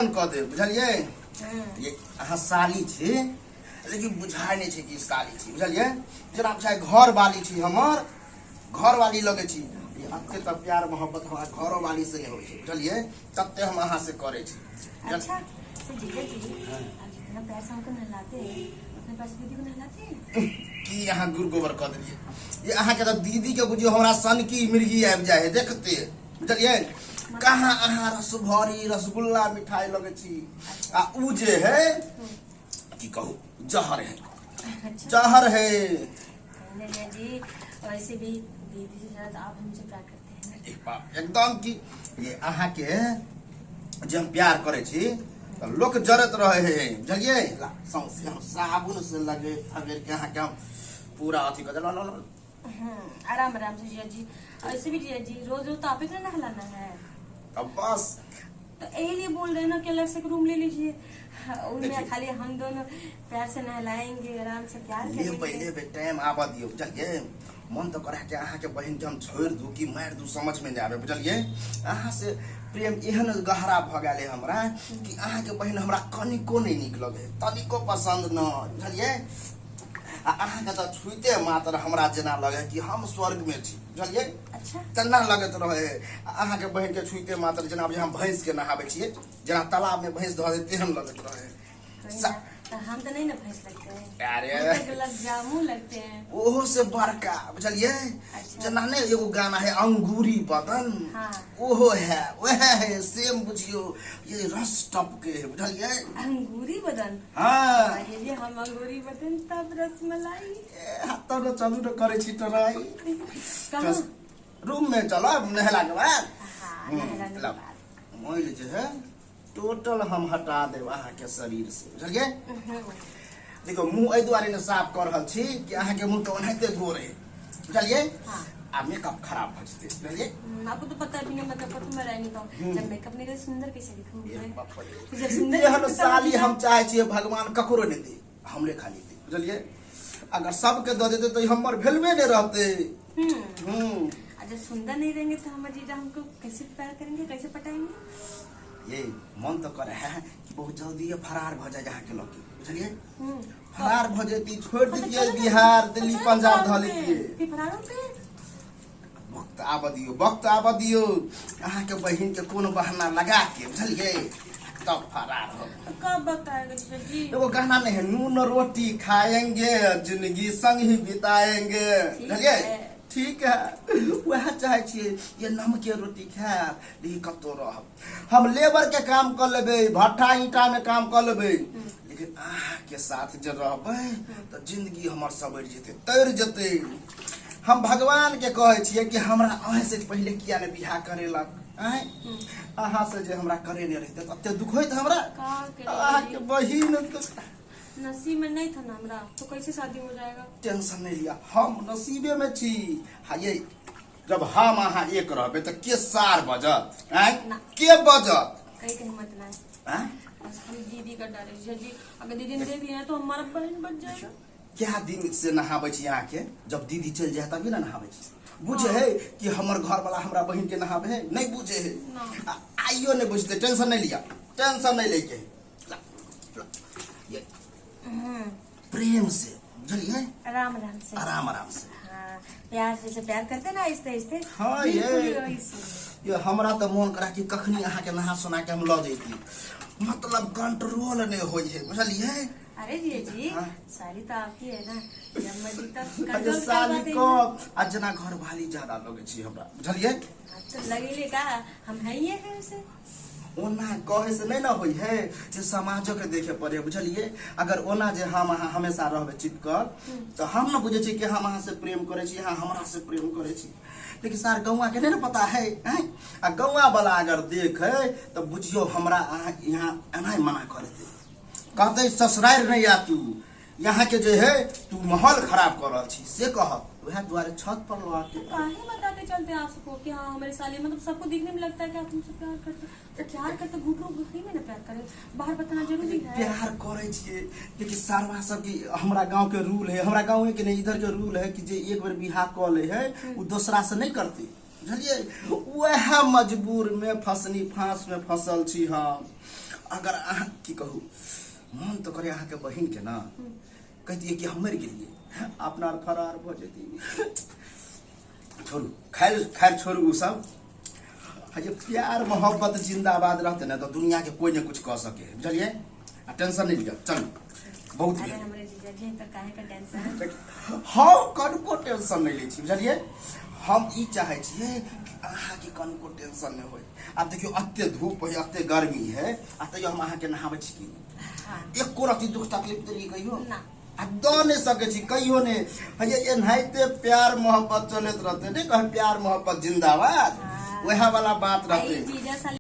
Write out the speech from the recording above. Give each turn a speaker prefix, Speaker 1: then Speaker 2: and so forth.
Speaker 1: कऽ देब बुझलियै। ये अहाँ साली छी लेकिन बुझाइ नहि छै कि साली छी, बुझलियै? जेना बुझाइ घर वाली छी, हमर घर वाली लगै छी। ये एते तऽ प्यार मोहब्बत हमरा घरो वाली से नहि होइ छै, बुझलियै? तते हम अहाँ से करै छी।
Speaker 2: अच्छा तो जीजा जी, आप जितना प्यार से हमको नहलाते हैं उतने प्यार से दीदी को नहलाते हैं?
Speaker 1: की अहाँ गुड़ गोबर कऽ देलियै? ये अहाँके तऽ दीदी के बुझियौ हमरा सनकी मिर्गी आबि जाइ है देखते, बुझलियै? कहाँ अहाँ रसभरी रसगुल्ला मिठाई लगै छी आ उ जे है की कहू जहर है।
Speaker 2: अच्छा।
Speaker 1: जहर है।
Speaker 2: नहीं नहीं जी, वैसे भी दीदी से ज्यादा तो आप हमसे प्यार करते हैं ना।
Speaker 1: एक बाप एकदम की ये अहाँ के जे हम प्यार करे छी तऽ लोक जरत रहे है, बुझलियै? ला, सौंसे हम साबुन से लगे अगर के अहाँ के हम पूरा अथी कऽ देलहुँ।
Speaker 2: आराम आराम से जीजा जी। ऐसे भी जीजा जी रोज रोज तो आप ही को नहलाना है।
Speaker 1: तब बस
Speaker 2: तो यही लिए बोल रहे हैं ना कि अलग से एक रूम ले लीजिए। हाँ, उनमें
Speaker 1: देखिए।
Speaker 2: खाली हम दोनों प्यार से नहलाएंगे, आराम से प्यार
Speaker 1: लेबै
Speaker 2: करेंगे।
Speaker 1: लेबै टाइम आबऽ दियौ, बुझलियै? मन तऽ करे कि अहाँके बहिनके हम छोड़ि दू कि मारि दू, समझमे नहि आबै, बुझलियै? अहाँ से प्रेम एहन गहरा भऽ गेल है हमरा कि अहाँके बहिन हमरा कनिको नहि नीक लगै, तनिको पसन्द नहि, बुझलियै? आ अहाँके तऽ छुइते मात्र हमरा जेना लगै कि हम स्वर्गमे छी, बुझलियै?
Speaker 2: अच्छा।
Speaker 1: तेना लगैत रहै। आ अहाँके बहिनके छुइते मात्र जेना बुझाइ हम भैंसके नहाबै छियै, जेना तालाबमे भैंस धऽ दै तेहन लगैत रहै।
Speaker 2: कोई ना, तो हम तो नहीं ना भैंस लगते हैं।
Speaker 1: अरे।
Speaker 2: हम तो गुलाब जामुन लगते हैं।
Speaker 1: ओहो से बड़का, बुझलियै?
Speaker 2: अच्छा।
Speaker 1: जेना ने एगो गाना है अंगूरी बदन।
Speaker 2: हाँ।
Speaker 1: ओहो है वएह है सेम, बुझियौ ये रस टपके है, बुझलियै?
Speaker 2: अंगूरी बदन।
Speaker 1: हाँ।
Speaker 2: ये जी हम अंगूरी बदन तब रसमलाई।
Speaker 1: ए, तब ने चलू ने करै छी ट्राई।
Speaker 2: कहाँ?
Speaker 1: रूम में चलब नहेला के बाद।
Speaker 2: हाँ, नहेला के
Speaker 1: लाओ।
Speaker 2: बाद।
Speaker 1: मैल जे है टोटल हम हटा देब अहाँके शरीर से, बुझलियै? देखियौ मुँह एहि दुआरे ने साफ कऽ रहल छी कि अहाँके मुँह तऽ ओनाहिते गोर है, बुझलियै?
Speaker 2: हाँ।
Speaker 1: आ मेकअप खराब भऽ जेतै, बुझलियै?
Speaker 2: आपको तो पता है बिना मेकअप का तो मैं रह नहीं पाऊँ। जब मेकअप नहीं करे सुंदर कैसे दिखूंगी
Speaker 1: ये
Speaker 2: मैं?
Speaker 1: बाप रे।
Speaker 2: जब सुंदर
Speaker 1: एहन
Speaker 2: दिखूंगी तब
Speaker 1: साली
Speaker 2: मुझे
Speaker 1: हम चाहे छियै भगवान ककरो नहि दे, हमरे खाली दे, बुझलियै? अगर सबके दऽ देतै तऽ हमर भेलवे नहि रहतै।
Speaker 2: और जब सुंदर नहीं रहेंगे तो हमारे जीजा हमको कैसे प्यार करेंगे, कैसे पटाएंगे?
Speaker 1: ये मन तऽ करे है कि बहुत जल्दी ये फरार भऽ जाए अहाँके लऽ के, बुझलियै? फरार भऽ जैती, छोड़ि
Speaker 2: हाँ, तो
Speaker 1: दितियै
Speaker 2: चलो ना,
Speaker 1: बिहार,
Speaker 2: तो
Speaker 1: दिल्ली
Speaker 2: चलो
Speaker 1: पंजाब
Speaker 2: फरार
Speaker 1: धऽ
Speaker 2: होते हैं।
Speaker 1: लेतियै।
Speaker 2: फिर फरार होते हैं।
Speaker 1: वक्त आबऽ दियौ, वक्त आबऽ दियौ, अहाँके बहिन के कोनो बहाना लगा के, बुझलियै, तब फरार हो।
Speaker 2: तो कब वक्त आएगा जीजा जी?
Speaker 1: एगो गाना नहीं है, नून रोटी खाएंगे जिंदगी संग ही बिताएंगे,
Speaker 2: ठीक
Speaker 1: बुझलियै?
Speaker 2: है।
Speaker 1: ठीक है, वएह चाहे छियै ये नमके रोटी खायब लेकिन कतौ रहब। हम लेबर के काम कऽ लेबै, भट्ठा ईंटा में काम कऽ लेबै, लेकिन अहाँके साथ जे रहबै तऽ जिंदगी हमर सवरि जेतै, तैर जेतै। हम भगवान के कहै छियै कि हमरा अहीं से पहिले किया ने बियाह करेलक, आँय? अहाँ से जे हमरा करेने रहितै तऽ एते दुख होइत हमरा?
Speaker 2: का करियै?
Speaker 1: अहाँके बहिन तऽ
Speaker 2: नसीब में नहीं था ना हमरा, तो कैसे शादी हो जाएगा?
Speaker 1: टेंशन नहीं लिया, हम नसीबे में छी। हाँ, ये जब हम अहाँ एक रहबे तऽ के सार बजत, आँय?
Speaker 2: ना।
Speaker 1: के बजत?
Speaker 2: कहीं के हिम्मत ना है।
Speaker 1: आँय?
Speaker 2: बस हम दीदी का डर है जीजा जी, अगर दीदी ने देख लिया तो हमारा बहन बच जाएगा।
Speaker 1: क्या दिन से नहाबै छी अहाँके? जब दीदी चलि जाए तभी ना नहाबै छी। बुझे है कि हमर घर वाला हमरा बहिन के नहाबे है? नहीं बुझे है।
Speaker 2: ना।
Speaker 1: आइयो नहीं बुझते, टेंशन नहीं लिया, टेंशन नहीं लेके। ला, ला, ये प्रेम से, बुझलियै?
Speaker 2: आराम आराम से।
Speaker 1: आराम आराम से।
Speaker 2: हाँ, प्यार से जैसे प्यार करते ना आहिस्ते आहिस्ते।
Speaker 1: हाँ, ये।
Speaker 2: बिल्कुल वैसे।
Speaker 1: ये हमरा तऽ मोन करा कि कखनी अहाँके नहा सोना के हम लऽ जैती, मतलब कंट्रोल नहीं होइ है, बुझलियै?
Speaker 2: अरे जीजा जी,
Speaker 1: हाँ।
Speaker 2: साली तो आपकी है ना, जब मर्जी तब
Speaker 1: अरे
Speaker 2: कंट्रोल करवा
Speaker 1: साली
Speaker 2: देंगे।
Speaker 1: कब आ जेना घर वाली ज्यादा लगै छी हमरा, बुझलियै?
Speaker 2: अच्छा लगेले का हम है ही है उसे।
Speaker 1: ओना कहे से नहीं ना होइ है जे समाजो के देखे पड़े, बुझलियै? अगर ओना जे हम अहाँ हमेशा रहबै चिपकल तऽ हम न बुझै छी कि हम अहाँ से प्रेम करै छी, अहाँ हमरा से प्रेम करै छी, लेकिन सार गौआ के नहीं ने पता है, आँय? आ गौआ वाला अगर देखे तऽ बुझियौ हमरा अहाँ यहाँ एना ही मना कर देतै, कहतै ससुरारि नहीं आ तू, यहाँ के जे है तू माहौल खराब कर रहल छी, से कहत। वएह दुआरे छत पर लऽ के
Speaker 2: तो काहे बताते चलते हैं आप सबको कि हाँ हमारे साले, मतलब सबको देखने में लगता है कि आप हमसे प्यार करते हैं, तो प्यार करते घुटनों घुटने में ना प्यार करें, बाहर बताना जरूरी है।
Speaker 1: प्यार करे छियै लेकिन सारवा सब की हमरा गांव के रूल है, हमरा गांव के नहीं इधर के रूल है कि जे एक बेर बियाह कऽ ले है उ दोसरा से नहीं करते, बुझलियै? वएह मजबूर में फसनी फांस में फसल छी हम। अगर अहाँ की कहू, मन तो करे अहाँके बहिन के ना कहतियै कि हम मरि गेलियै, अपना आर फरार भऽ जेती। छोड़ू, खैर खैर छोड़ू उ सब। जे प्यार मोहब्बत जिंदाबाद रहते ना तो दुनिया के कोई ने कुछ कह सके, बुझलियै? आ टेंशन नहीं लिअ, चलू बहुत
Speaker 2: अरे
Speaker 1: भेल।
Speaker 2: हमरे जीजा जी तो काहे का टेंशन?
Speaker 1: हम कनको टेंशन नहीं लै छी, बुझलियै? हम ई चाहै छियै कि अहाँके कनको टेंशन नहि होय। आब देखियौ एते धूप है, एते गर्मी है, आ तैयो हम अहाँके नहाबै छी कि नहि?
Speaker 2: हाँ।
Speaker 1: एको रत्ती दुख तकलीफ देलियै कहियो?
Speaker 2: ना।
Speaker 1: आ दऽ नहि सकै छी कहियो नहि। हैया एनाहिते प्यार मोहब्बत चलैत रहतै, नहि कहै प्यार मोहब्बत जिंदाबाद,
Speaker 2: हाँ।
Speaker 1: वएह वाला बात
Speaker 2: आई
Speaker 1: रहतै।
Speaker 2: जीजा साली।